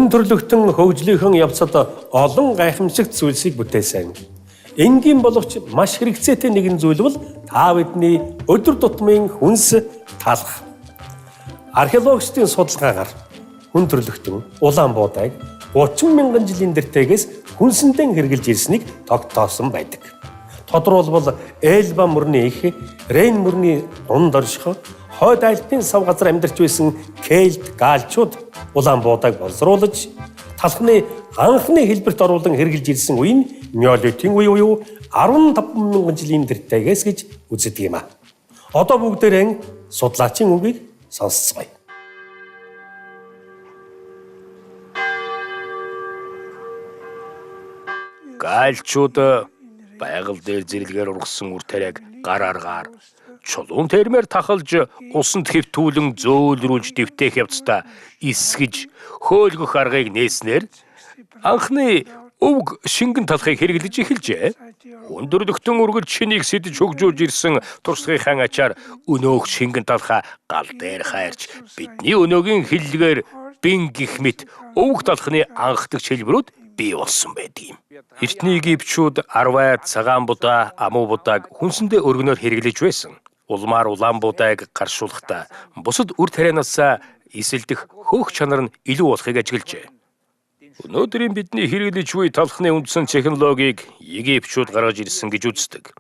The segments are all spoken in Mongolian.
Хүн төрлөختөн хөгжлийнхөн явцад олон гайхамшигт зүйлсийг бүтээсэн. Энгийн боловч маш хэрэгцээтэй нэгэн зүйл бол та бидний өдөр тутмын хүнс талах. Археологчдын судалгаагаар хүн төрлөختөн улаан буудаг 30 мянган жилийн дэртэйгээс хүнсэндээ хэрглэж ирснийг тогтоосон байдаг. Тодорхойлбол Элба мөрний их, Рейн мөрний дунд оршихо, Хойд Альпийн сав газар амьдарч байсан кельт, галчууд улаан буудаг боловсруулж талхны анхны хэлбэрт оруулан хэрглэж ирсэн үе нь неолитийн үе буюу 15 мянган жилийн дэртэйгээс гэж үздэг юм а. Одоо бүгдээрэн судлаачийн үгийг сонсцгоё. Галчууд байгаль дээр зэрлэгээр ургасан үр тариаг гар аргаар чулуун тэрмээр тахалж усанд хэвтүүлэн зөөлрүүлж дэвтээх явцдаа эсгэж хөөлгөх аргыг нээснээр анхны өвөг шингэн талхыг хэрэглэж эхэлжээ. Өндөрлөгтөн үргэлж шинийг сэдэж хөгжүүлж ирсэн туршлагынхаа ачаар өнөөх шингэн талхаа гал дээр хайрч бидний өнөөгийн хэллэгээр бин гих мэт өвөг талхны анхдагч хэлбэрүүд бий болсон байдаг юм. Эртний Египетчүүд арвай, цагаан будаа, амуу будааг хүнсэндээ өргөнөөр хэрэглэж байсан. Улмаар улаан будааг гаршуулахдаа бусад үр тарианаас эсэлдэх хөөх чанар нь илүү болохыг ажиглажээ. Өнөөдрийн бидний хэрэглэж буй талхны үндсэн технологиг Египетчүүд гаргаж ирсэн гэж үздэг.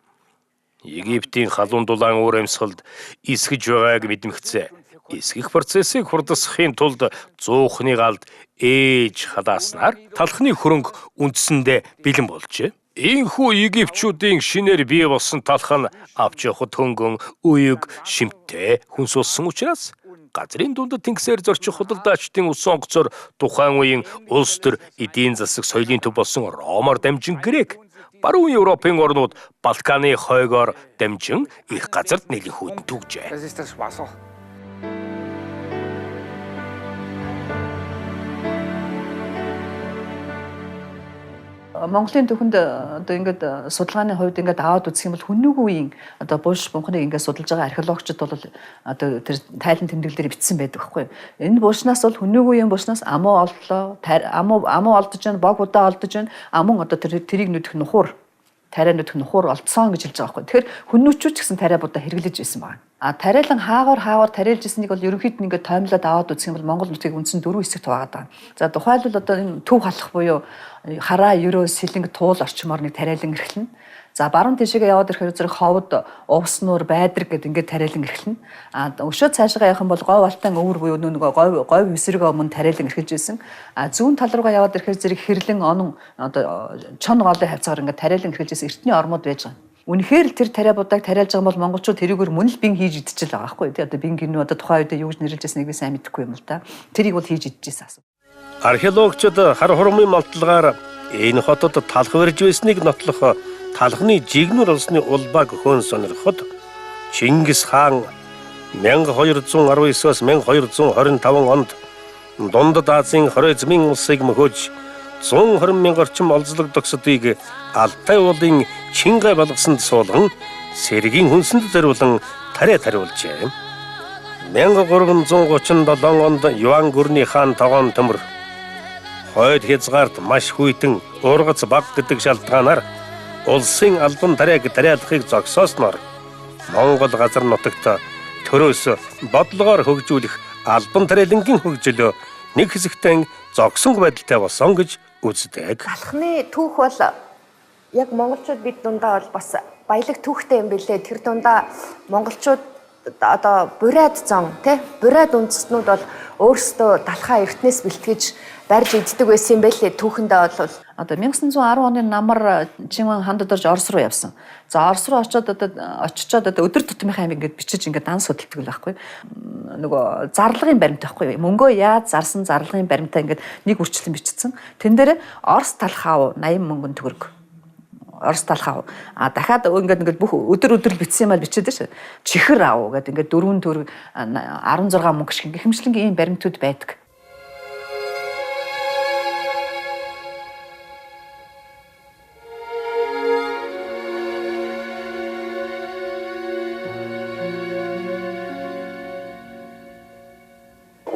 Египтийн халуун дулаан уур амьсгалд эсгэж байгааг мэдмэгцээ. Эсгэх процессыг хурдасгахын тулд зуухны галд ээж халааснаар талхны хөрөнгө үндсэндээ бэлэн болжээ. Ийхүү Египетчүүдийн шинээр бий болсон талх нь авч явахад хөнгөн, үеиг, шимтээ хүнс болсон учраас газрын дундад тэнгисээр зорчих худалдаачдын усан онгоцоор тухайн үеийн улс төр эдийн засаг соёлын төв болсон Ромоор дамжин Грек, баруун Европын орнууд Балканы хойгоор дамжин их газарт нэлээн хүйтэн түгжээ. Монголын түүхэнд одоо ингээд судалгааны хувьд ингээд аваад үзэх юм бол хүннүг үеийн одоо булш бунхныг ингээд судалж байгаа археологчид бол одоо тэр тайлан тэмдэглэлээр бичсэн байдаг байхгүй юу. Энэ булшнаас бол хүннүг үеийн булшнаас амуу олдлоо, амуу олдож байна, бог удаа олдож байна, амун одоо тэрийг нүдэх нухуур, тариа нүдэх нухуур олдсон гэж хэлж байгаа байхгүй. Тэгэхээр хүннүүчүүд ч гэсэн тариа будаа хэрэглэж байсан байна. А тариалан хаагаар тариалж ирснийг бол ерөнхийд нь ингээд тоймлоод аваад үзэх юм бол Монгол нутгийг үндсэн дөрвөн хэсэгт хуваагаад байгаа. За тухайлбал одоо энэ төв халах буюу хараа, ерөө, сэлэнг, туул орчмоор нэг тариалан эрхлэнэ. За баруун тишээгээ яваад ирэхээр зэрэг ховд, увс нуур, байдраг гэдэг ингээд тариалан эрхлэнэ. А өшөө цаашгаа явах юм бол говь алтан өвөр буюу нөгөө говь висрэг өмнө тариалан эрхэлж байсан. А зүүн тал руугаа яваад ирэхээр зэрэг хэрлэн онон одоо чон голын хавцгаар ингээд тариалан эрхэлж байсан эртний ормууд байж байгаа. Үнэхээр л тэр тариа будааг тариалж байгаа бол монголчууд тэрүүгээр мөн л бин хийж идчихэл байгаа байхгүй тий. Одоо бин гинүү одоо тухайн үед юу гэж нэрлэж байсныг би сайн мэдэхгүй юм л да. Тэрийг бол хийж идчихсэн асуу. Археологчид хар хурмын малтлагаар энэ хотод талх барьж байсныг нотлох талхны жигнүр олсны улбааг хөөн сонирхоход Чингис хаан 1219-оос 1225 онд Дундад Азийн Хорезмын улсыг мөхөж 120 мянга орчим олзлогдогсодыг Алтай уулын Чингай болгосонд суулган сэргийн хүнсэнд зориулан тариа тариулжээ. 1337 онд Юан гүрний хаан Тогоон Төмөр хойд хязгаарт маш хүйтэн ургац баг гэдэг шалтгаанаар улсын албан тариаг тариалахыг зогсоосноор Монгол газар нутагт төрөөс бодлогоор хөгжүүлэх албан тариалангийн хөгжил нэг хэсэгтэн зогсонгүй байдалтай болсон гэж үздэг. Талхны түүх бол яг монголчууд бид дундаа бол бас баялаг түүхтэй юм билээ. Тэр дундаа монголчууд одоо бурайд зон тий бурайд үндэстнүүд бол өөрсдөө талхаа эртнээс бэлтгэж барьж иддэг байсан юм байлээ түүхэндээ бол. Одоо 1910 оны намар Чингүн хандад орж Орос руу явсан. За Орос руу очиод одоо өдөр тутмынхаа юм ингээд бичиж ингээд данс хөдөлдөг л байхгүй. Нөгөө зарлагын баримт байхгүй. Мөнгөө яаж зарсан зарлагын баримтаа ингээд нэг үрчлэн бичсэн. Тэн дээр Орос талхаа 80 мөнгөн төгрөг. Орос талхаа. А дахиад ингээд бүх өдөр өдөр л бичсэн юм аа бичээд шээ. Чихэр ав гэдэг ингээд 4 төгрөг 16 мөнгө шиг ингээд хэмжлэнгийн ийм баримтууд байдаг.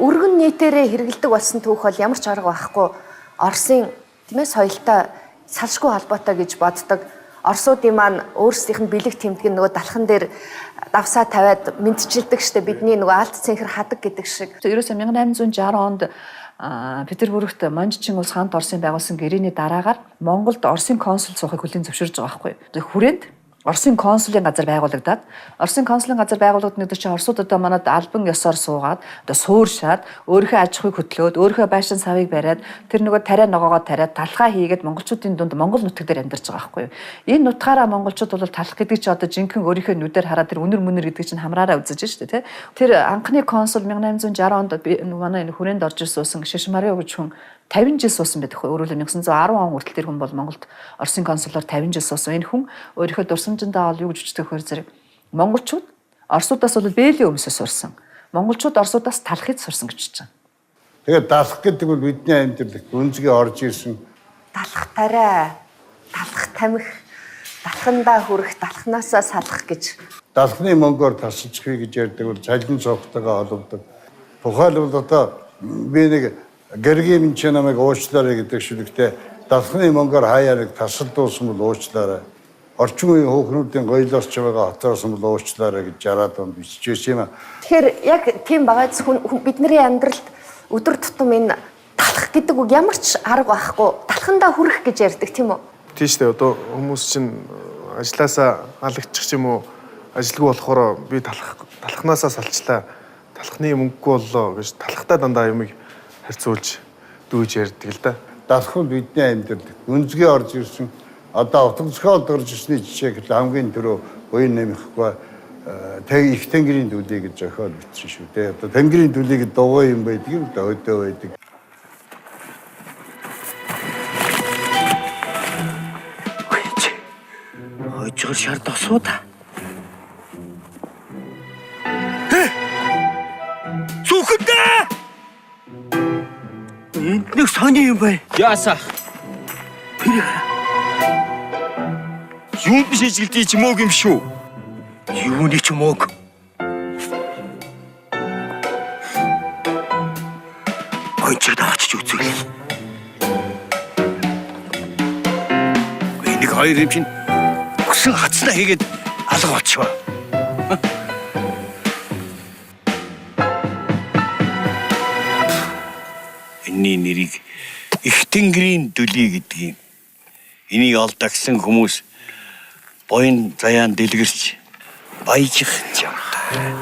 Өргөн нийтээрээ хэрэгэлдэг болсон түүх бол ямар ч арга байхгүй Оросын, тийм ээ, соёлтой салшгүй холбоотой гэж боддог. Оросуудын маань өөрсдийнх нь бэлэг тэмдэг нь нөгөө далхан дээр давсаа тавиад мэдчилдэг штэ, бидний нөгөө алт цэнхэр хадаг гэдэг шиг. Ерөөсөө 1860 онд Петербургт Манжчин улс хаант Оросын байгуулсан гэрээний дараагаар Монголд Оросын консул суухыг хүлээн зөвшөөрж байгаа байхгүй юу. Хүрээнд Оросын консулын газар байгуулагдаад, Оросын консулын газар байгуулагдана гэдэг чинь Оросууд одоо манад албан ёсоор суугаад, одоо сууршаад, өөрийнхөө аж ахуйг хөтлөөд, өөрийнхөө байшин савыг бариад, тэр нөгөө тариа ногоогоо тариад, талхаа хийгээд монголчуудын дунд Монгол нутаг дээр амьдарч байгаа байхгүй юу. Энэ нутгаараа монголчууд бол талах гэдэг чинь одоо жинхэнэ өөрийнхөө нүдээр хараад тэр үнэр мүнэр гэдэг чинь хамраараа үзэж шүү дээ, тэ. Тэр анхны консул 1860 онд манай энэ хүрээнд орж ирсэн Шишмарио гэж хүн 50 жил суусан байдаг хөө. Өөрөөр хэлбэл 1910 он хүртэл тэр хүн бол Монголд Оросын консулоор 50 жил суусан. Энэ хүн өөрийнхөө дурсамжиндаа бол юу гэж бичдэг вөхөр зэрэг монголчууд Оросуудаас бол бээлийн өмсө сурсан. Монголчууд Оросуудаас талахыг сурсан гэж бичиж байгаа. Тэгээд далах гэдэг бол бидний амьдралд үнзгээ орж ирсэн. Далах тариа, далах тамхи, далхандаа хүрэх, далхнаасаа салах гэж. Далхны мөнгөөр тасалж хий гэж ярьдаг бол цалин цогтойгоо холбогддог. Тухайлбал одоо би нэг гэргийн минь намайг уучлаарай гэдэг шүлэгтээ далхны мөнгөөр хаяа нэг тасалдуулсан бол уучлаарай. Орчин үеийн хөөхнүүдийн гоёлоос ч байгаа хотоосон бол уучлаарай гэж 60-аад онд бичиж байсан юм. Тэгэхээр яг тийм байгаа хүн бидний амьдралд өдөр тутам энэ талах гэдэг үг ямар ч арга байхгүй. Талхандаа хүрэх гэж ярьдаг, тийм үү? Тийм шүү дээ. Одоо хүмүүс чинь ажлаасаа алагдчих юм уу, ажилгүй болохоор би талхнаасаа салчлаа. Талхны мөнгөгүй боллоо гэж талхтаа дандаа юмыг харьцуулж дүүж ярьдаг л да. Далах нь бидний амьдралд үнзгээ орж ирсэн. Одоо утга зохиолд орж ирсний жишээ гэхэл хамгийн түрүү уян нэмэхгүй их тэнгэрийн дүлий гэж зохиол бичсэн шүү дээ. Одоо тэнгэрийн дүлий гэдэг дугуй юм байдаг юм да, өдөө байдаг. Хожигор шар досуу да. Сүхэндээ! Энд нэг сони юм байна. Яасаа. Юм биш ижгэлдий ч мөөг юм шүү. Юуны ч мөөг. Гончиг даачиж үзвэл. Нэг хоёр юм чинь өгсөн хацнаа хийгээд алга болчихваа. Энэний нэрийг их тэнгэрийн дүлий гэдэг юм. Энийг олдогсон хүмүүс буян заяан дэлгэрч баяжих жамтай.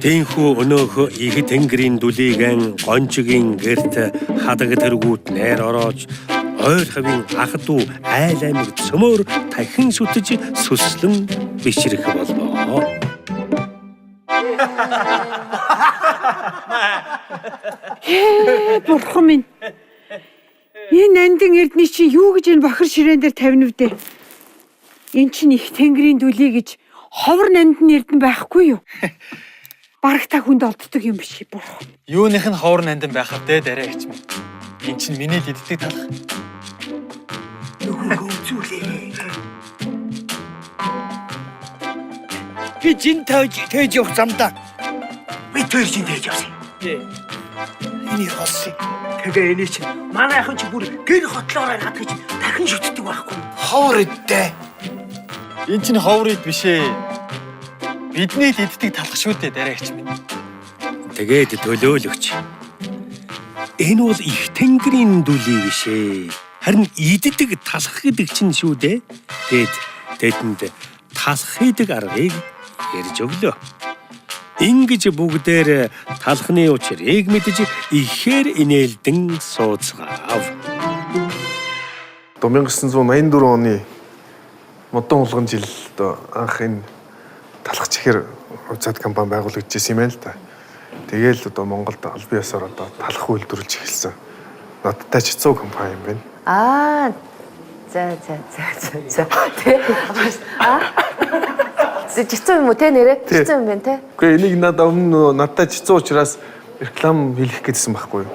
Тэнхүү өнөөх их тэнгэрийн дүлийгэн гончигийн гэрт хадаг тэргүүт нэр ороож ойр хавийн ах дүү айл аймаг цөмөр дахин сүтэж сүслэн бишрэх болбоо. Бурхан минь. Энэ нандин эрдний чинь юу гэж энэ бохир ширээн дээр тавина вдэ? Энэ чинь их тэнгэрийн дүлий гэж ховор нандин эрдэн байхгүй юу? Бараг та хүнд олддог юм биш бурхан. Юуных нь ховор нандин байх вэ дараа хич минь. Энэ чинь миний л иддэг талах. Нөгөөгөө үзүүлээ. Би жин тээж явах замдаа би тэр жин тээж явсан. Энийг олсон. Тэгээ эний чинь манайхан чи бүр гэр хотлоороо хадгаж дахин шүтдэг байхгүй. Ховор иддэ. Энэ чинь ховор ид биш ээ. Бидний л иддэг талах шүү дээ дараа хич минь. Тэгээд төлөөлөгч. Энэ бол их тэнгэрийн дүлий биш ээ. Харин иддэг талах гэдэг чинь шүү дээ. Тэгэд тэдэнд талах хийдэг аргыг ярьж өглөө. Ингэж бүгдээр талхны учрыг мэдж ихээр инээлдэн сууцгаав. Одоо 1984 оны модон хулган жил одоо анх энэ талах чихэр хувьцаат компани байгуулагдчихсан юм байна л да. Тэгээл одоо Монголд албан ёсоор одоо талах үйлдвэрлэж эхэлсэн. Надтай ч 100 компани юм байна. Аа за за за за за. Тэ. Аа. Жицүү юм уу те нэрээ? Жицүү юм байна те. Үгүй энийг надад өмнө надтай жицүү учраас реклам хийх гэдсэн байхгүй юу?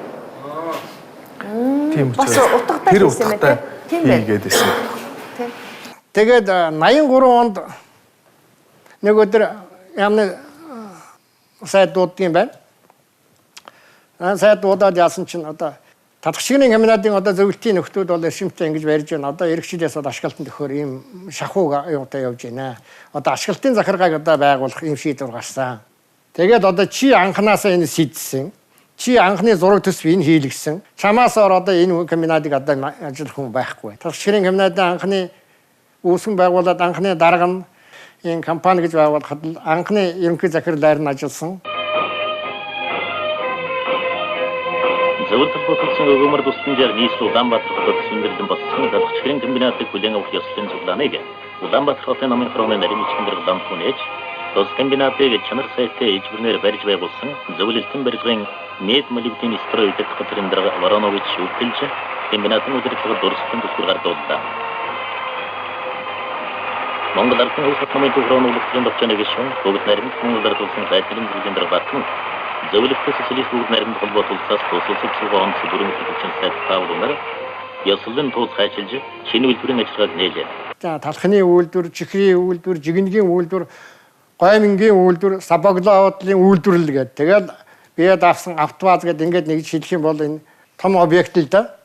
Тийм учраас. Бас утгатай хийсэн юм байна те. Тийм байна. Хийгээд байсан. Тэгээд 83 онд нэг өдөр яамны сайд дууддаг юм байна. Сайд дуудаад яасан чинь одоо Талах чихрийн комбинатын одоо зөвлөлтийн нөхдүүд бол эршимтэй ингэж барьж байна. Одоо эх жилээс бол ашиглалтанд өгөхөөр ийм шахуу юутай явж байна. Одоо ашиглалтын захиргааг одоо байгуулах ийм шийдвэр гарсан. Тэгээд одоо чи анханасаа энэ сийдсэн. Чи анхны зураг төсөв энэ хийлгсэн. Чамаас ор одоо энэ комбинатыг одоо ажиллах хүн байхгүй. Талах чихрийн комбинатын анхны үүсгэн байгуулад анхны дарга нь энэ компани гэж байгуулахад анхны ерөнхий захирлаар нь ажилласан. Зөвлөлт боловсролын өгөөмөр тусламжаар нийслэл Улаанбаатар хотод сүндэрлэн болсон Талах чихрийн комбинатыг хүлээн авах ёслолын цуглааныг Улаанбаатар хотын намын хорооны нарийн бичгийн дарга Ламтуу нээж тус комбинатыг чанар сайтай ижбэрнээр барьж байгуулсан зөвлөлтийн барилгын Мед молибден строй удирдах газрын дарга Воронович үтэлж комбинатын удирдлагад дурсамжийн түлхүүр гардууллаа. Монгол Ардын Хөлс хот намын төв хорооны улс төрийн товчооны гишүүн бүгд наримт Монгол ард улсын сайдлын зэргийн дарга Батман Зөвлөлтөд социалист бүгд наримт холбоот улсаас тус улсад суугаа онц бүрэн хөтөлбөрчин сайд Паул Унаар ёслолын тууз хайчилж шинэ үйлдвэрийн ажиллагааг нээлээ. За талхны үйлдвэр, чихрийн үйлдвэр, жигэнгийн үйлдвэр, гоймонгийн үйлдвэр, Сабоглоодлын үйлдвэрлэл гэдэг. Тэгэл бие даасан автобаз гэдэг ингээд нэгж хэлэх юм бол энэ том объект л да.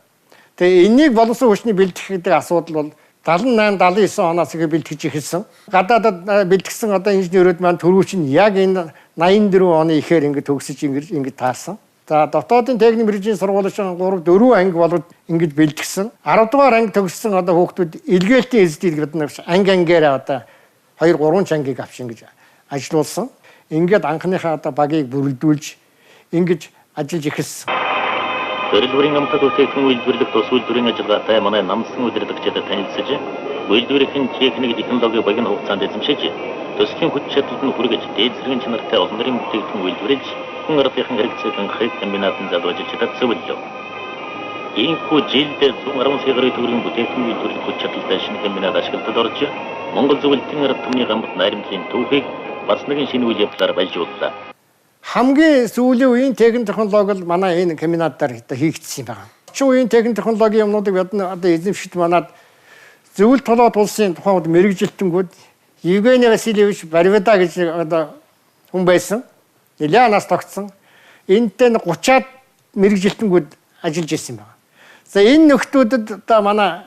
Тэгээ энийг боловсон хүчний бэлтгэх гэдэг асуудал бол 78 79 оноос их бэлтгэж эхэлсэн. Гадаадад бэлтгэсэн одоо инженерүүд маань төрүүч нь яг энэ 84 оны ихээр ингээд төгсөж ингээд таарсан. За дотоодын техник мэргэжлийн сургуулийн 3 4 анги болоод ингэж бэлтгэсэн. 10 дугаар анги төгссөн одоо хүүхдүүд илгээлтийн эзэдийг бид нар анги ангиараа одоо 2 3 чангийг авч ингэж ажилуулсан. Ингээд анхныхаа одоо багийг бүрэлдүүлж ингэж ажиллаж эхэлсэн. Төрөл бүрийн амтад бүтээгдэхүүн үйлдвэрлэх тус үйлдвэрийн ажиллагаатай манай намсан удирдагчид танилцаж, үйлдвэрийн техник технологи богино хугацаанд эзэмшиж, төслийн хүч чадалд нь хүргэж, дээд зэргийн чанартай олон төрлийн бүтээгдэхүүн үйлдвэрлэж, хүн ардынхан хэрэгцээг хангахыг комбинатын залуу ажилчдад зөвлөлөө. Ийхүү жилд 110 сая гаруй төгрөгийн бүтээгдэхүүн үйлдвэрлэх хүч чадалтай шинэ комбинат ашиглалтад орж, Монгол зөвлөлтийн ард түмний гамбат найрамдлын түүхийг бас нэгэн шинэ үйл явдлаар баяжууллаа. Хамгийн сүүлийн үеийн техник технологи бол манай энэ комбинатаар хийгдсэн юм байна. Орчин үеийн техник технологийн юмнуудыг бид одоо эзэмшигт манад зөвлөлт толгойд улсын тухайн үед мэргэжилтэнгүүд Евгений Васильевич Барвида гэж одоо хүн байсан. Нэлээд нас тогтсон. Энтэй 30-аад мэргэжилтэнгүүд ажиллаж ирсэн байна. За энэ нөхдүүдэд одоо манай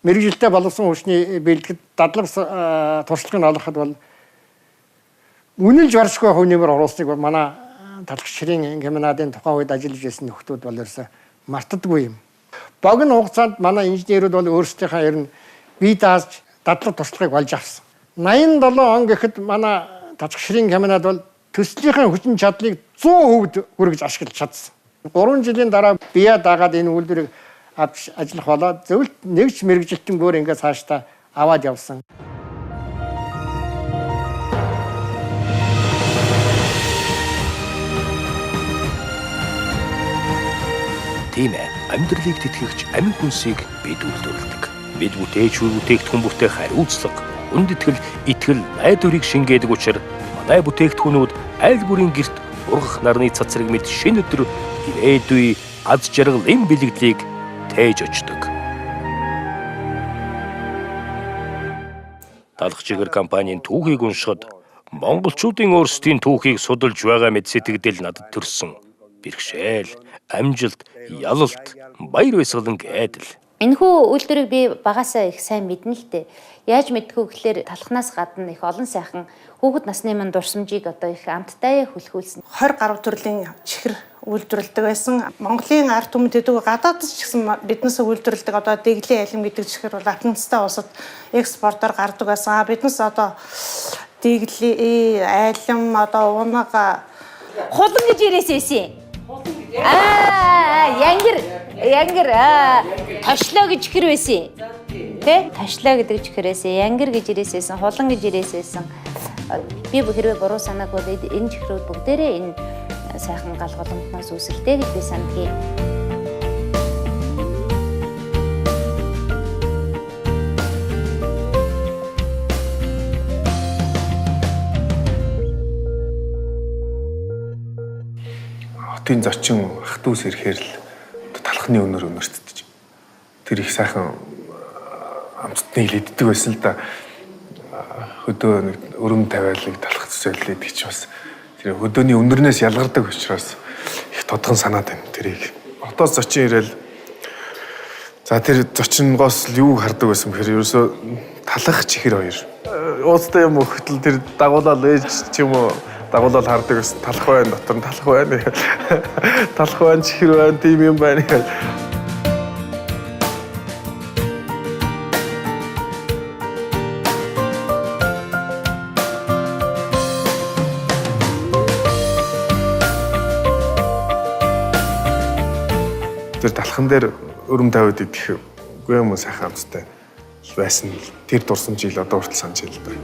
мэргэжилтэй боловсон хүчний бэлтгэд дадлаг туршлагыг олгоход бол үнэлж баршгүй хувь нэмэр оруулсныг манай Талах чихрийн комбинатын тухайн үед ажиллаж байсан нөхдүүд бол ерөөсөө мартдаггүй юм. Богино хугацаанд манай инженерүүд бол өөрсдийнхээ ер нь бие дааж дадлаг туршлагыг олж авсан. 87 он гэхэд манай Талах чихрийн комбинат бол төслийнхээ хүчин чадлыг 100% хүргэж ашиглаж чадсан. 3 жилийн дараа бие даагаад энэ үйлдвэрийг авч ажиллах болоод зөвлөлт нэгж мэргэжилтэнгөөр ингээд цаашдаа аваад явсан. Тийм ээ, амьдралыг тэтгэгч амин хүнсийг бид үйлдвэрлэдэг. Бид бүтээч бүтээгдэхүүн бүтээх хариуцлага, хүндэтгэл, итгэл, найдварыг шингээдэг учраас манай бүтээгдэхүүнүүд айл бүрийн гэрт ургах нарны цацраг мэд шинэ өдөр ирээдүй аз жаргалын бэлэгдлийг тээж очдог. Талах чихэр компанийн түүхийг уншихад монголчуудын өөрсдийн түүхийг судалж байгаа мэт сэтгэгдэл надад төрсөн. Бэрхшээл, амжилт, ялалт, баяр баясгалан гэдэл. Энэхүү үйлдвэрийг би багасаа их сайн мэднэ л дээ. Яаж мэдхүү гэхлээр талхнаас гадна их олон сайхан хүүхэд насны мань дурсамжийг одоо их амттай хүлхүүлсэн. 20 гаруй төрлийн чихэр үйлдвэрлэдэг байсан. Монголын ард түмэнд төдөг гадаадд ч гэсэн биднээс үйлдвэрлэдэг одоо дэглийн алим гэдэг чихэр бол Афганистан улсад экспортоор гардаг байсан. Биднес одоо дэглийн алим одоо унага хулан гэж ирээсээсэн. Аа, янгэр янгэр тошлоо гэж чихэр байсан. Тэ? Тошлоо гэдэг чихэр байсан. Янгэр гэж ирээсээсэн, хулан гэж ирээсээсэн. Би хэрвээ буруу санааг бол энэ чихрүүд бүгдээрээ энэ сайхан гал голомтноос үүсэлтэй гэж би сандгийн. Хотын зочин ах дүүс ирэхээр л талхны өнөр өнөртдөж. Тэр их сайхан амттныг л иддэг байсан л да. Хөдөө нэг өрөм тавиалыг талах цэцэлээд гэж бас тэр хөдөөний өнөрнөөс ялгардаг учраас их Тодхон санаад байна тэрийг. Хотоос зочин ирээл за тэр зочингоос л юу хардаг байсан бэхээр ерөөсөө талах чихэр хоёр. Ууцтай юм өгтөл тэр дагуулаад ээж ч юм уу дагуулаад хардаг байсан. Талах байна дотор нь талах байна. Талах байна чихэр байна тийм юм байна. Тэр талхан дээр өрөм тавиад идэх үгүй юм уу сайхан амттай байсан. Тэр дурсамжийг одоо хүртэл санаж байна л да.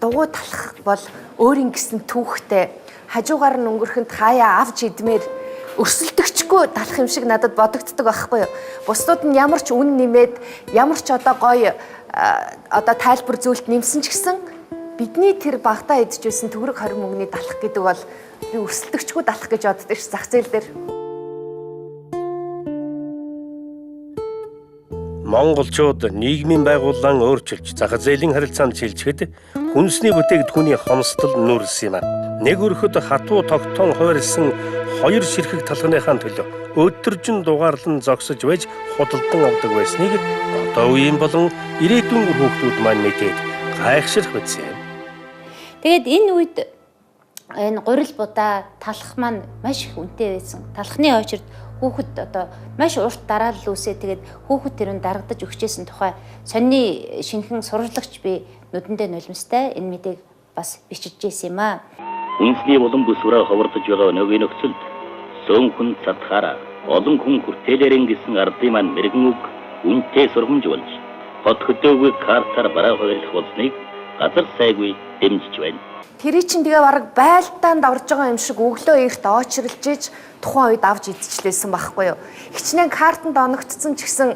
Дугуй талах бол өөрийн гэсэн түүхтэй хажуугаар нь өнгөрөхөнд хаяа авч идмээр өрсөлдөгчгүй талах юм шиг надад бодогддог байхгүй юу. Бусдууд нь ямар ч үн нэмээд ямар ч одоо гоё одоо тайлбар зүйлт нэмсэн ч гэсэн бидний тэр багтаа идчихсэн төгрөг 20 мөнгөний далах гэдэг бол би өрсөлдөгчгүй далах гэж боддог ш зах зээл дээр. Монголчууд нийгмийн байгууллан өөрчилж зах зээлийн харилцаанд шилжихэд хүнсний бүтээгдэхүүний хомсдол нүүрлсэн юм. Нэг өрхөд хатуу тогтоон хувирсан хоёр ширхэг талхныхаа төлөө өдөржин дугаарлан зогсож байж худалдан авдаг байсныг одоо үеийн болон ирээдүйн хүүхдүүд маань мэдээд гайхширх байсан юм. Тэгээд энэ үед энэ гурил будаа талах маань маш их үнэтэй байсан. Талхны очирд хүүхэд одоо маш урт дараалал үүсээ тэгээд хүүхэд тэр нь дарагдаж өгчээсэн тухай сонины шинхэн сурлагч би нүдэндээ нулимстай энэ мэдээг бас бичиж байсан юм аа. Үнсний улам бүсвраа ховордож байгаа өнөөгийн нөхцөлд сөөн хүн цадхаараа олон хүн хүртээлэрэн гэсэн ардын маань мэрэгэн үг үнэтэй сургамж болж хот хөдөөгүй картаар бараа хуваарлах болсныг газар сайгүй дэмжиж байна. Тэрий чинь тэгээ бараг байлдаанд орж байгаа юм шиг өглөө эрт оочирлж иж тухайн үед авч идчихлээсэн байхгүй юу. Хичнээн картанд оногдсон ч гэсэн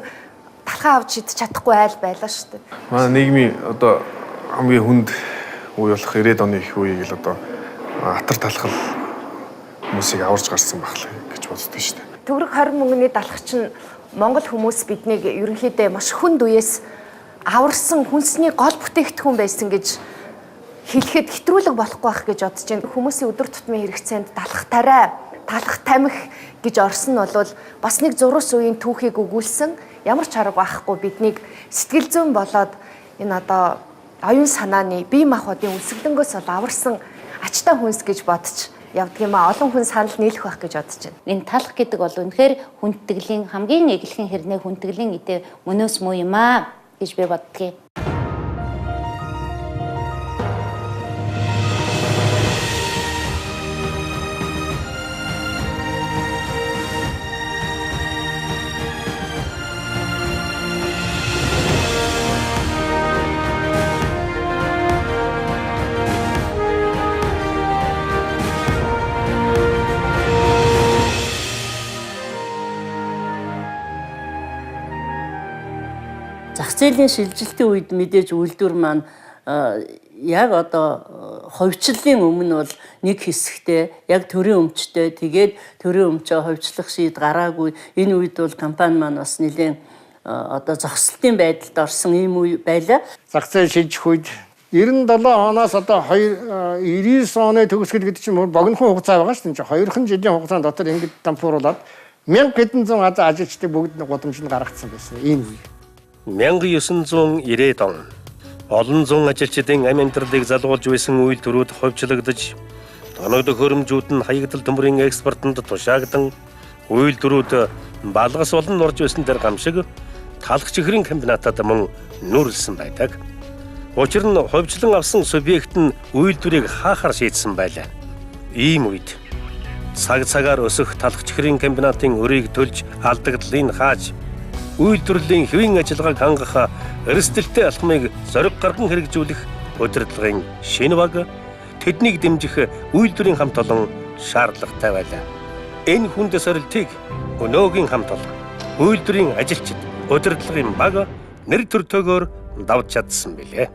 талхаа авч идчих чадахгүй айл байлаа шүү дээ. Манай нийгмийн одоо хамгийн хүнд үе болох 90-ад оны их үеийг л одоо атар талхал хүмүүсийг аварж гарсан байх л гэж боддог шүү дээ. Төгрөг 20 мөнгөний далах чинь Монгол хүмүүс биднийг ерөнхийдөө маш хүнд үеэс аварсан хүнсний гол бүтээгдэхүүн байсан гэж хэлэхэд хэтрүүлэг болохгүй байх гэж бодож байна. Хүмүүсийн өдөр тутмын хэрэгцээнд талах тариа, талах тамхи гэж орсон нь бол бас нэг зурус үеийн түүхийг өгүүлсэн ямар ч арга байхгүй биднийг сэтгэл зүйн болоод энэ одоо оюун санааны бие махбодын өсөглөнгөөс бол аварсан ачтай хүнс гэж бодож явдаг юм а. Олон хүн санал нийлэх байх гэж бодож байна. Энэ талах гэдэг бол үнэхээр хүндэтгэлийн хамгийн эгэлхэн хэрнээ хүндэтгэлийн эдээ мөнөөс муу юм аа гэж би боддгийг. Зах зээлийн шилжилтийн үед мэдээж үйлдвэр маань яг одоо хувьчлалын өмнө бол нэг хэсэгтээ яг төрийн өмчтэй тэгээд төрийн өмчөө хувьчлах шийд гараагүй энэ үед бол компани маань бас нэлээд одоо зогсолтын байдалд орсон ийм үе байлаа. Зах зээл шилжих үед 97 оноос одоо 99 оны төгсгөл гэдэг чинь богинохон хугацаа байгаа шүү дээ. 2 жилийн хугацаанд дотор ингэж дампууруулад 1000 хэдэн зуун ажилчдыг бүгд гудамжинд гаргацсан байсан ийм үе. 1990-ад он олон зуун ажилчдын амь амьдралыг залгуулж байсан үйлдвэрүүд хувьчлагдаж, тоног төхөөрөмжүүд нь хаягдал төмрийн экспортод тушаагдан, үйлдвэрүүд балгас болон нурж байсан тэр гамшиг талх чихрийн комбинатад мөн нүүрлсэн байдаг. Учир нь хувьчлан авсан субъект нь үйлдвэрийг хаахаар шийдсэн байлаа. Ийм үед цаг цагаар өсөх талх чихрийн комбинатын өрийг төлж алдагдлыг хааж үйлдвэрлэлийн хэвийн ажиллагааг хангах эрсдэлтэй алхмыг зориг гарган хэрэгжүүлэх удирдлагын шинэ баг тэднийг дэмжих үйлдвэрийн хамт олон шаардлагатай байлаа. Энэ хүнд сорилтыг өнөөгийн хамт олон үйлдвэрийн ажилчид удирдлагын баг нэр төртөөгөөр давж чадсан билээ.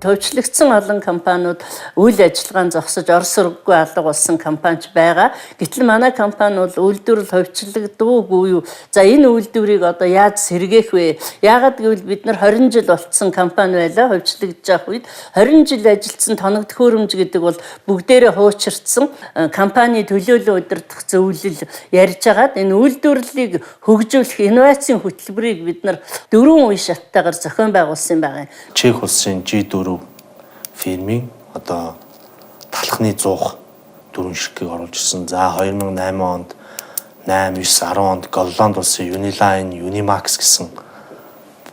Төвчлөгдсөн олон компаниуд үйл ажиллагаан зогсож ор сургаггүй алга болсон компанич байгаа. Гэтэл манай компани бол үйлдвэрлэл хувьчлагддаггүй юу? За энэ үйлдвэрийг одоо яаж сэргээх вэ? Яагаад гэвэл бид нар 20 жил болцсон компани байлаа хувьчлагдж явах үед 20 жил ажилласан тоног төхөөрөмж гэдэг бол бүгдээрээ хуучирдсан компани төлөөлөн удирдах зөвлөл ярьж хагаад энэ үйлдвэрлэлийг хөгжүүлэх инновацийн хөтөлбөрийг бид нар дөрвөн үе шаттайгаар зохион байгуулсан байгаа юм. Чех улсын G4 фирмийн одоо талхны зуух дөрвөн ширхгийг оруулж ирсэн. За 2008 онд 8, 9, 10 онд Голланд улсын Uniline, Unimax гэсэн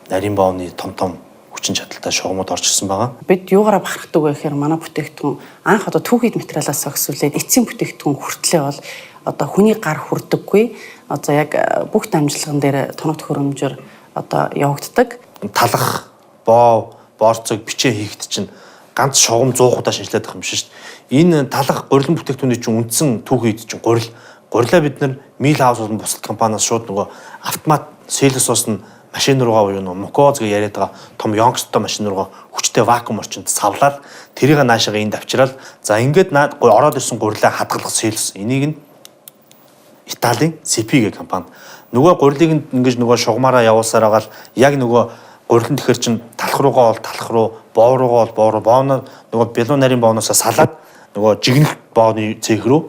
нарийн боовны том том хүчин чадалтай шугамуд орж ирсэн байгаа. Бид юугаараа бахархдаг вэ гэхээр манай бүтээгдэхүүн анх одоо түүхийд материалаас өсвөлээд эцсийн бүтээгдэхүүн хүртлээ бол одоо хүний гар хүрдэггүй. Одоо яг бүх дамжлаган дээр тоног төхөөрөмжөөр одоо явагддаг. Талах, боо, боорцог, бичээ хийхэд чинь ганц шугам 100 удаа шинжилээд байх юм шиг шүү дээ. Энэ талах гурилан бүтээгдэхүүний чинь үндсэн түүхийд чинь гурил. Гурилаа бид нар Mill House болон бусад компаниас шууд нөгөө автомат Salesforce нь машин руугаа буюу нөгөө Мукоз гэж яриад байгаа том ёнкстой машин руугаа хүчтэй вакуум орчинд савлаад тэрийг наашаага энд авчираад за ингээд наад ороод ирсэн гурилаа хадгалах Sales энийг нь Италийн CP гэх компани нөгөө гурилыг ингэж нөгөө шугамаараа явуулсаар байгаа л яг нөгөө гурилан тэгэхэр чин талх руугаа бол талх руу, боо руугаа бол боо руу, бооноо нөгөө бялуу нарийн бооноосоо салаад нөгөө жигнэх бооны цех рүү,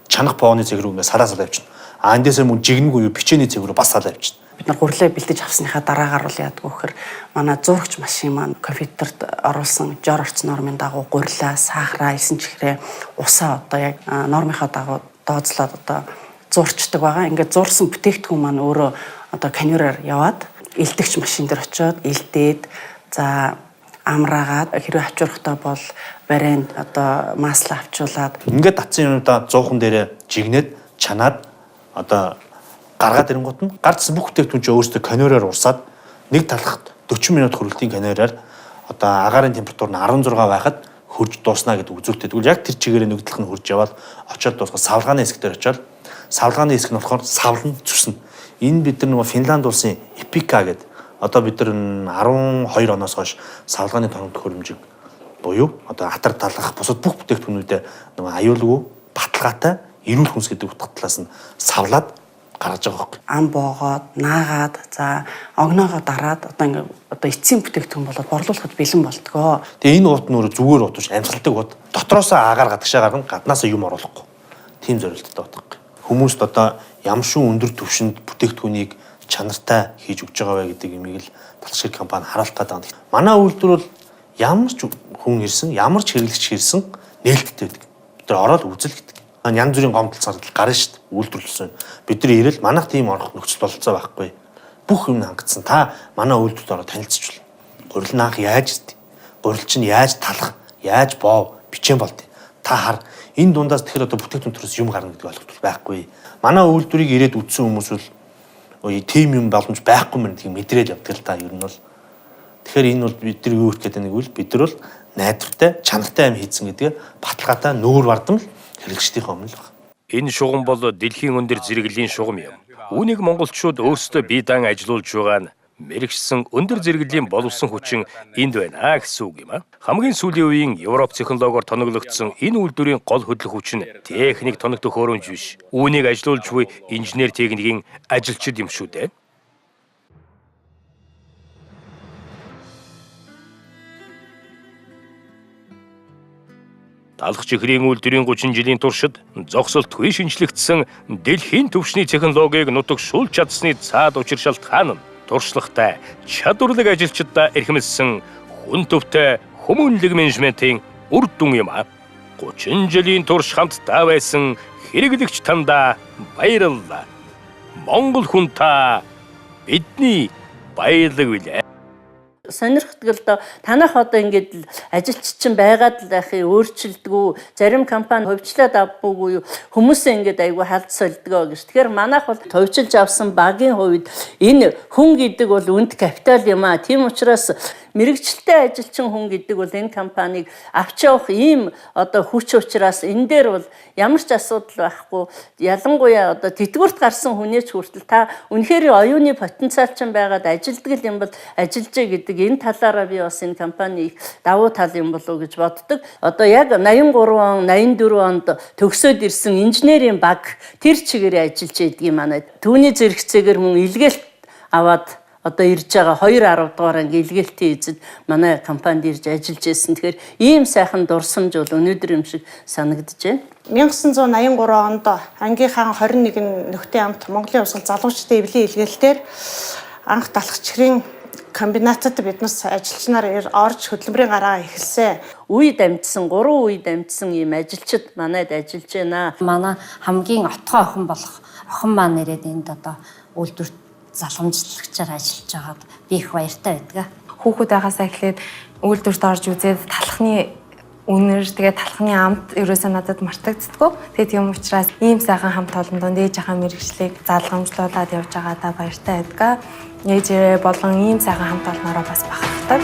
чанах бооны цех рүү ингээд салаа салаа явчихна. А эндээсээ мөн жигнэг буюу бичээний цех рүү бас салаа явчихна. Бид нар гурилаа бэлтэж авсныхаа дараагаар бол яадаг вэ гэхээр манай зурагч машин маань компьютерт оруулсан жор орц нормын дагуу гурилаа, сахараа, элсэн чихрээ, усаа одоо яг нормынхаа дагуу дооцлоод одоо зурчдаг байгаа. Ингээд зурсан бүтээгдэхүүн маань өөрөө одоо конвейераар яваад элдэгч машин дээр очиод элдээд за амраагаад хэрвээ авчрахтаа бол барайнд одоо маслаа авчуулаад ингээд татсан юмудаа 100-хан дээрээ жигнээд чанаад одоо гаргаад ирэнгүүт нь гарцсан бүх бүтээгдэхүүн чинь өөрсдөө конвейераар урсаад нэг талхад 40 минут хөрөлтийн конвейераар одоо агаарын температур нь 16 байхад хөрж дууснаа гэдэг үзүүлэлттэй. Тэгвэл яг тэр чигээрээ нэг талх нь хөрж яваад очиод дуусгаад савлгааны хэсэг дээр очиод савлгааны хэсэг нь болохоор савлна зүснэ. Энэ бид нар нөгөө Финланд улсын Эпика гэдэг одоо бид нар 12 оноос хойш савлгааны тоног төхөөрөмжийг буюу одоо атар талах бусад бүх бүтээгдэхүүнүүдэд нөгөө аюулгүй баталгаатай эрүүл хүнс гэдэг утга талаас нь савлаад гаргаж байгаа байхгүй. Ам боогоод, наагаад, за огноогоо дараад одоо ингээ одоо эцсийн бүтээгдэхүүн болоод борлуулахад бэлэн болдгоо. Тэгээ энэ уут нь өөрөө зүгээр уут биш, амьсгалдаг уут. Дотроосоо агаар гадагшаа гаргана, гаднаасаа юм оруулахгүй. Тийм зорилттой утга. Хүмүүст одоо ямшуу өндөр түвшинд бүтээгдэхүүнийг чанартай хийж өгч байгаа вэ гэдэг юмыг л талшиг компани харуулах гэдэг юм. Манай үйлдвэр бол ямар ч хүн ирсэн, ямар ч хэрэглэгч ирсэн нээлттэй байдаг. Бид нар ороод үзэл гэдэг. Янз бүрийн гомдол зардал гарна шүү дээ. Үйлдвэрлэсэн. Бид нар ирэл манайх тийм орох нөхцөл бололцоо байхгүй. Бүх юм хангацсан. Та манай үйлдвэрт ороод танилцчихвал. Гурил нь анх яаж ирд? Гурил чинь яаж талах, яаж боов, бичээн болд. Та хар энэ дундаас тэгэхээр одоо бүтээгдэхүүн төрөөс юм гарна гэдэг ойлголт байхгүй. Манай үйлдвэрийг ирээд үзсэн хүмүүс бол тийм юм боломж байхгүй мэн гэдгийг мэдрээл явдаг л та ер нь бол. Тэгэхээр энэ бол бид нар юу гэх гэдэг нэг үл бид нар бол найдвартай, чанартай юм хийцэн гэдгээ баталгаатай нүүр бардам л хэрэглэгчдийнхээ өмнө л байна. Энэ шугам бол дэлхийн өндөр зэрэглэлийн шугам юм. Үүнийг монголчууд өөрсдөө бие даан ажилуулж байгаа нь мэрэгчсэн өндөр зэрэглэлийн боловсон хүчин энд байна гэсэн үг юм а. Хамгийн сүүлийн үеийн Европ технологиор тоноглогдсон энэ үйлдвэрийн гол хөдлөх хүч нь техник тоног төхөөрөмж биш. Үүнийг ажилуулж буй инженер техникийн ажилчид юм шүү дээ. Талх чихрийн үйлдвэрийн 30 жилийн туршид зогсолтгүй шинжлэгдсэн дэлхийн түвшний технологиг нутагшуулж чадсны цаад учир шалтгаан нь туршлагатай, чадварлаг ажилчдаа эрхэмлсэн хүн төвтэй хүмүүнлэг менежментийн үр дүн юм а. 30 жилийн турш хамтдаа байсан хэрэглэгч тандаа баярлалаа. Монгол хүн та бидний баялаг билээ. Сонирхдаг л доо. Танах одоо ингээд ажилч чинь байгаад л байх юм өөрчилдгүү. Зарим компани хувьчлаад авбаггүй юу. Хүмүүсээ ингээд айгүй халд сольдгоо гэж. Тэгэхээр манайх бол хувьчилж авсан багийн хувьд энэ хүн гэдэг бол үнд капитал юм аа. Тийм учраас Мэргэжилтэй ажилчин хүн гэдэг бол энэ компанийг авч явах ийм одоо хүч учраас энэ дээр бол ямар ч асуудал байхгүй. Ялангуяа одоо тэтгэврт гарсан хүнээс хүртэл та үнэхээр оюуны потенциал чинь байгаад ажилддаг юм бол ажиллажээ гэдэг энэ талаараа би бас энэ компани их давуу тал юм болов уу гэж боддог. Одоо яг 83 он, 84 онд төгсөөд ирсэн инженерийн баг тэр чигээрээ ажиллаж байдаг юм манай. Түүний зэрэгцээгээр мөн илгээлт аваад одоо ирж байгаа 2.10 дугаар анги илгээлтийн эзэд манай компанид ирж ажиллаж байсан. Тэгэхээр ийм сайхан дурсамж бол өнөөдөр юм шиг санагдаж байна. 1983 онд ангийнхаа 21 нөхдийн амт Монголын хувьсгал залуучдын эвлийн илгээлтээр анх далах чихрийн комбинатад биднес ажилчнаар орж хөдөлмөрийн гараа эхэлсэн. Үе дамжсан, 3 үе дамжсан ийм ажилчид манайд ажиллаж байна. Манай хамгийн отгоо охин болох охин маань ирээд энд одоо үйлдвэрт залгамжлагчаар ажиллаж байгаад би их баяртай байдаг. Хүүхэд байгаасаа эхлээд үйлдвэрт орж үзээд талхны үнэр, тэгээд талхны амт ерөөсөө надад мартагддаггүй. Тэгээд тийм учраас ийм сайхан хамт олон донд ээжийнхаа мэргэжлийг залгамжлуулад явж байгаадаа баяртай байдаг. Ээжээ болон ийм сайхан хамт олноороо бас бахархдаг.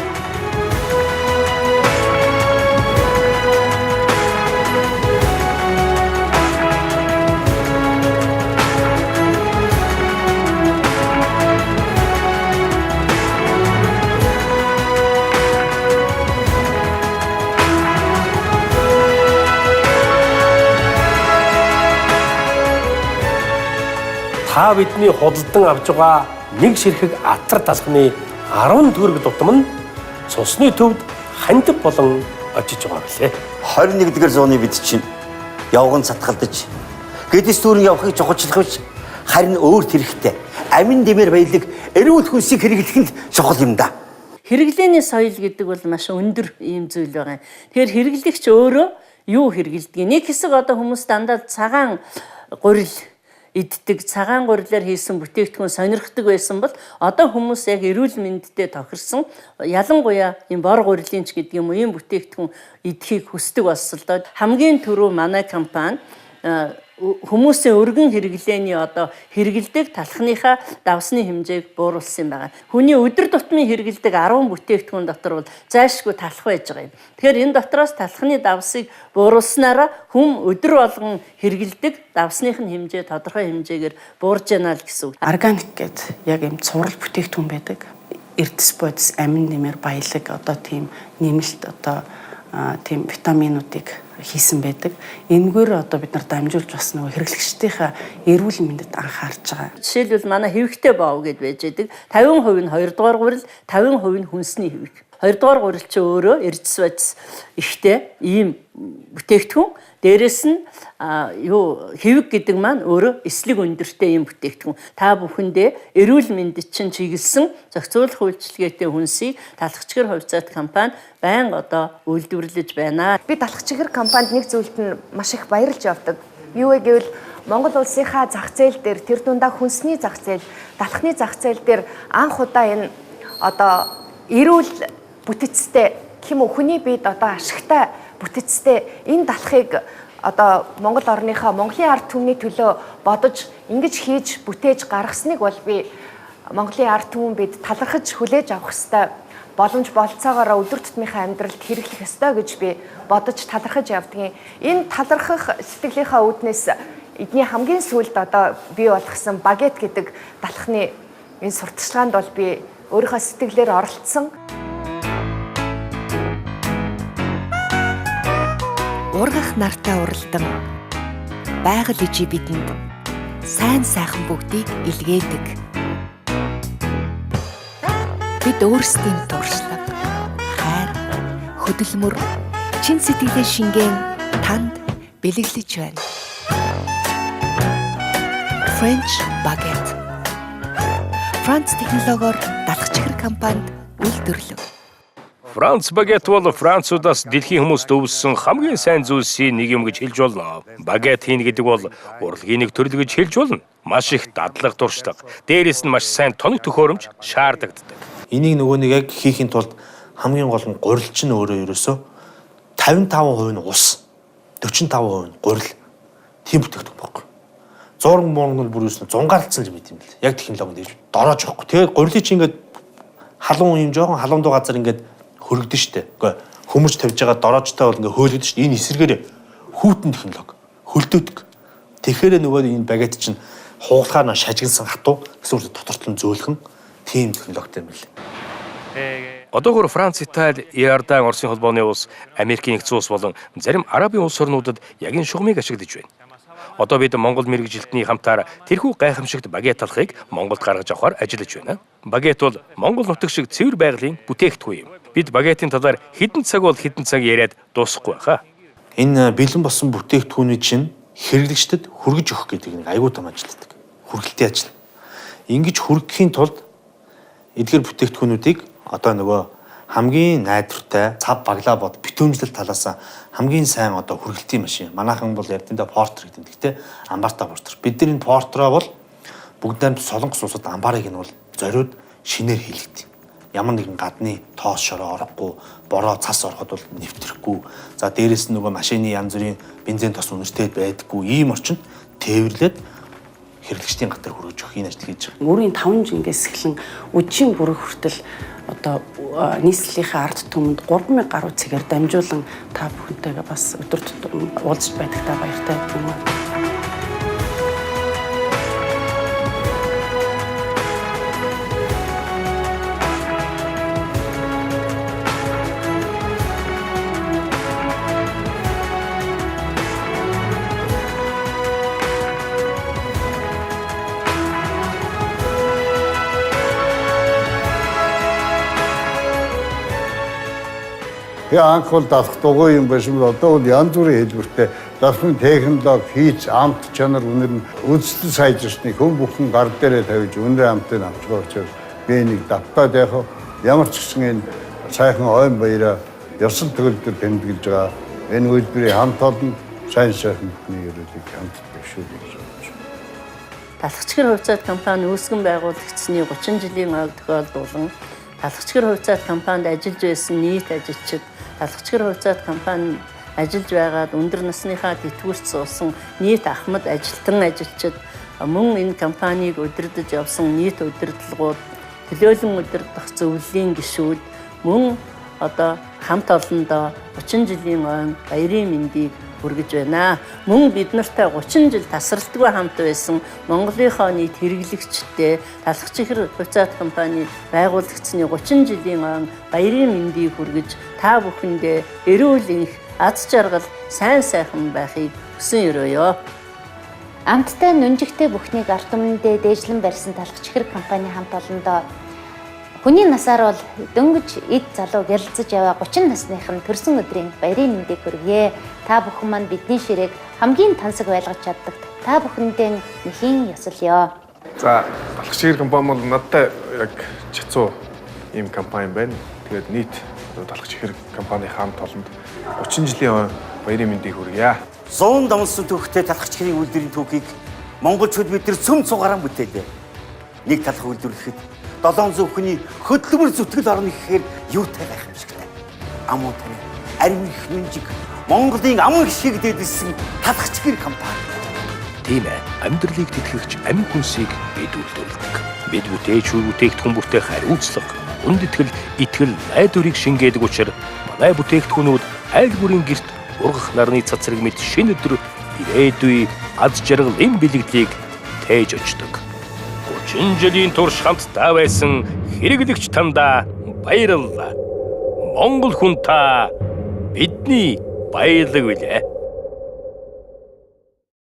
Та бидний худалдан авч байгаа нэг ширхэг атар талхны 10 төгрөг дутам нь цусны төвд хандив болон очиж байгаа билээ. 21-р зууны бид чинь явган сатгалдаж гэдэс дүүрэн явахыг чухалчлах биш, харин өөр тэрхтээ амин дэмэр баялаг эрүүл хүнсийг хэрэглэх нь чухал юм да. Хэрэглээний соёл гэдэг бол маш өндөр ийм зүйл байгаа юм. Тэгэхээр хэрэглэгч өөрөө юу хэрэглэдгийг. Нэг хэсэг одоо хүмүүс дандаа цагаан гурил иддэг, цагаан гурилаар хийсэн бүтээгдэхүүн сонирхдаг байсан бол одоо хүмүүс яг эрүүл мэндтэй тохирсон, ялангуяа ийм бор гурилын ч гэдэг юм уу, ийм бүтээгдэхүүн идэхийг хүсдэг болсон л доо. Хамгийн түрүү манай компани хүмүүсийн өргөн хэрэглээний одоо хэрэгэлдэг талхныхаа давсны хэмжээг бууруулсан юм байна. Хүний өдөр тутмын хэрэгэлдэг 10 бүтээгдэхүүн дотор бол зайлшгүй талх байж байгаа юм. Тэгэхээр энэ дотроос талхны давсыг бууруулснараа хүм өдөр болгон хэрэгэлдэг давсных нь хэмжээ тодорхой хэмжээгээр буурж яана л гэсэн үг. Органик гэд яг юм цуврал бүтээгдэхүүн байдаг. Эрдэс бодис амин нэмэр баялаг одоо тийм нэмэлт одоо тийм витаминуудыг хийсэн байдаг. Энэгээр одоо бид нар дамжуулж бас нөгөө хэрэглэгчдийнхээ эрүүл мэндэд анхаарч байгаа. Жишээлбэл манай хэвхтэй боов гэд байж байдаг. 50% нь 2 дугаар гурил, 50% нь хүнсний хэвэг. 2 дугаар гурил чи өөрөө эрдэс бодис ихтэй ийм бүтээгдэхүүн. Дээрэс нь юу хэвэг гэдэг маань өөрөө эслэг өндөртэй ийм бүтээгдэхүүн. Та бүхэндээ эрүүл мэндэд чинь чиглэсэн зохицуулах үйлчилгээтэй хүнсийг Талхчгэр хувьцаат компани байнга одоо үйлдвэрлэж байна. Би Талхчгэр компанид нэг зүйлд нь маш их баярлж явдаг. Юу вэ гэвэл Монгол улсынхаа зах зээл дээр тэр дундаа хүнсний зах зээл, талхны зах зээл дээр анх удаа энэ одоо эрүүл бүтэцтэй гэх юм уу, хүний биед одоо ашигтай бүтэцтэй энэ талхыг одоо Монгол орныхоо Монголын ард түмний төлөө бодож ингэж хийж бүтээж гаргасныг бол би Монголын ард түмэн бид талархаж хүлээж авах ёстой, боломж болцоогоороо өдөр тутмынхаа амьдралд хэрэглэх ёстой гэж би бодож талархаж явдгийн. Энэ талархах сэтгэлийнхаа үүднээс эдний хамгийн сүүлд одоо бий болгосон багет гэдэг талхны энэ сурталчилгаанд бол би өөрийнхөө сэтгэлээр оролцсон. Ургах нартай уралдан байгаль ижи бидэнд сайн сайхан бүгдийг илгээдэг. Бид өөрсдийн туршлага, хайр, хөдөлмөр, чин сэтгэлээ шингээн танд бэлэглэж байна. French Baguette. Франц технологиор далах чихэр компанид үйлдвэрлэв. Франц багет бол Францудаас дэлхийн хүмүүст өвсөн хамгийн сайн зүйлсийн нэг юм гэж хэлж болно. Багет хийнэ гэдэг бол урлагийн нэг төрөл гэж хэлж болно. Маш их дадлаг туршлага. Дээрээс нь маш сайн тоног төхөөрөмж шаардлагатай. Энийг нөгөө нэг яг хийхин тулд хамгийн гол нь гурил чинь өөрөө ерөөсөө 55% нь ус, 45% нь гурил. Тийм бүтээгдэхүүн байхгүй. Зураг мураг нь бүр ерөөсөө зунгаарлцсан юм байт юм л. Яг технологи дэж дороож явахгүй. Тэгээд гурилыг чинь ингээд Халуун юм жоохон халуун дуу газар ингээд хөргөдөн штэ. Үгүй хөмөрч тавьж байгаа дороожтой бол ингээд хөөлгөдөн штэ. Энэ эсрэгээр хүүтэн технологи хөлдөөдөг. Тэгэхээр нөгөө энэ багет чинь хууглахаар нь шажигнсан хатуу эсвэл дотор нь зөөлхөн тийм технологитой юм лээ. Одоогор Франц, Итали, Иордан, Оросын холбооны улс, Америкийн нэгдсэн улс болон зарим Арабын улс орнуудад яг энэ шугамыг ашиглаж байна. Одоо бид Монгол мэргэжилтний хамтаар тэрхүү гайхамшигт багет талхыг Монголд гаргаж авахар ажиллаж байна. Багет бол Монгол нутаг шиг цэвэр байгалийн бүтээгдэхүүн юм. Бид багетын талаар хэдэн цаг бол хэдэн цаг яриад дуусахгүй байхаа. Энэ бэлэн болсон бүтээгдэхүүний чинь хэрэглэгчдэд хүргэж өгөх гэдэг нэг аюул том ажил гэдэг. Хүргэлтийн ажил. Ингэж хүргэхийн тулд эдгээр бүтээгдэхүүнүүдийг одоо нөгөө хамгийн найдвартай цав баглаа бод битүүмжлэл талаас хамгийн сайн одоо хүргэлтийн машин. Манайхан бол ярьдаа портер гэдэг. Гэхдээ амбартаа портер. Бид нар энэ портероо бол бүгд найрамд Солонгос улсад амбарыг нь бол зориуд шинээр хийлэгдэх. Ямар нэгэн гадны тоос шороо орохгүй, бороо цас ороход бол нэвтрэхгүй. За дээрэс нь нөгөө машины янз бүрийн бензин тос үнэртэй байдаггүй. Ийм орчинд тээвэрлээд хэрэглэгчдийн гатар хүргэж өгөх энэ ажил хийж байгаа. Өөрийн 5 жингээс эхлэн үжийн бүрэг хүртэл одоо нийслэлийнхээ ард түмэнд 3000 гаруй цэгээр дамжуулан та бүхэнтэйгээ бас өдөр тутам уулзч байдагтаа баяртай байдаг юм аа. Тэгээ анх бол далах дугуй юм байсан бол одоо бол янз бүрийн хэлбэртэй далхын технологи хийц амт чанар үнэр нь үндэстэн сайжирсны хүн бүхэн гар дээрээ тавьж үнэр амтыг авч байгаа учраас би нэг давтаад яг ямар ч гэсэн энэ сайхан ойн баяраа ёсол төгөлдөр тэмдэглэж байгаа энэ үйлдвэрийн хамт олон сайн сайхан бүхний ерөөлийг хамт дэвшүүлэх гэж бодож байна. Талхчгэр хувьцаат компани үүсгэн байгуулагдсаны 30 жилийн ойг тохиолдуулан Талхчгэр хувьцаат компанид ажиллаж байсан нийт ажилчид Талхчгэр хувьцаат компани ажиллаж байгаад өндөр насныхаа тэтгэврт суусан нийт ахмад ажилтан ажилчид мөн энэ компанийг удирдах явсан нийт удирдлагууд төлөөлөн удирдах зөвлөлийн гишүүд мөн одоо хамт олондоо 30 жилийн ойн баярын мэндийг хүргэж байна. Мөн бид нартай 30 жил тасралтгүй хамт байсан Монголынхоо нийт хэрэглэгчтэй Талхчихэр хувьцаат компани байгуулагдсаны 30 жилийн ойн баярын мэндийг хүргэж та бүхэндээ эрүүл энх, аз жаргал, сайн сайхан байхыг хүсэн өрөөё. Амттай нүнжигтэй бүхнийг ард түмэндээ дээжлэн барьсан Талхчихэр компани хамт олондоо хүний насаар бол дөнгөж эд залуу гэрэлцэж яваа 30 насных нь төрсөн өдрийн баярын мэндийг хүргье. Та бүхэн маань бидний ширээг хамгийн тансаг байлгаж чаддаг. Та бүхэндээ нэхийн ёсолё. За, Талхчихэр компани бол надтай яг чацуу ийм компани байна. Тэгээд нийт Талхчихэр компани хамт олонд 30 жилийн баярын мэндийг хүргье. 100 давнсан түүхтэй Талхчихэрийн үйлдвэрийн түүхийг монголчууд бид нар цөм цугаараа бүтээлээ. Нэг талх үйлдвэрлэхэд 700 хүний хөдөлмөр зүтгэл орно гэхээр юутай гайхамшигтай. Ам уу тариа, ариун их нүнжиг Монголын аман хишгийг дээдэлсэн Талхчихэр компани. Тийм ээ, амьдралыг тэтгэгч амин хүнсийг бид үйлдвэрлэдэг. Бид бүтээч бүтээгдэхүүн бүтээх хариуцлага, хүндэтгэл, итгэл, найдварыг шингээдэг учраас манай бүтээгдэхүүнүүд айл бүрийн гэрт ургах нарны цацраг мэт шинэ өдөр ирээдүй аз жаргалын бэлэгдлийг тээж очдог. 30 жилийн турш хамтдаа байсан хэрэглэгч тандаа баярлалаа. Монгол хүн та бидний баялаг билээ.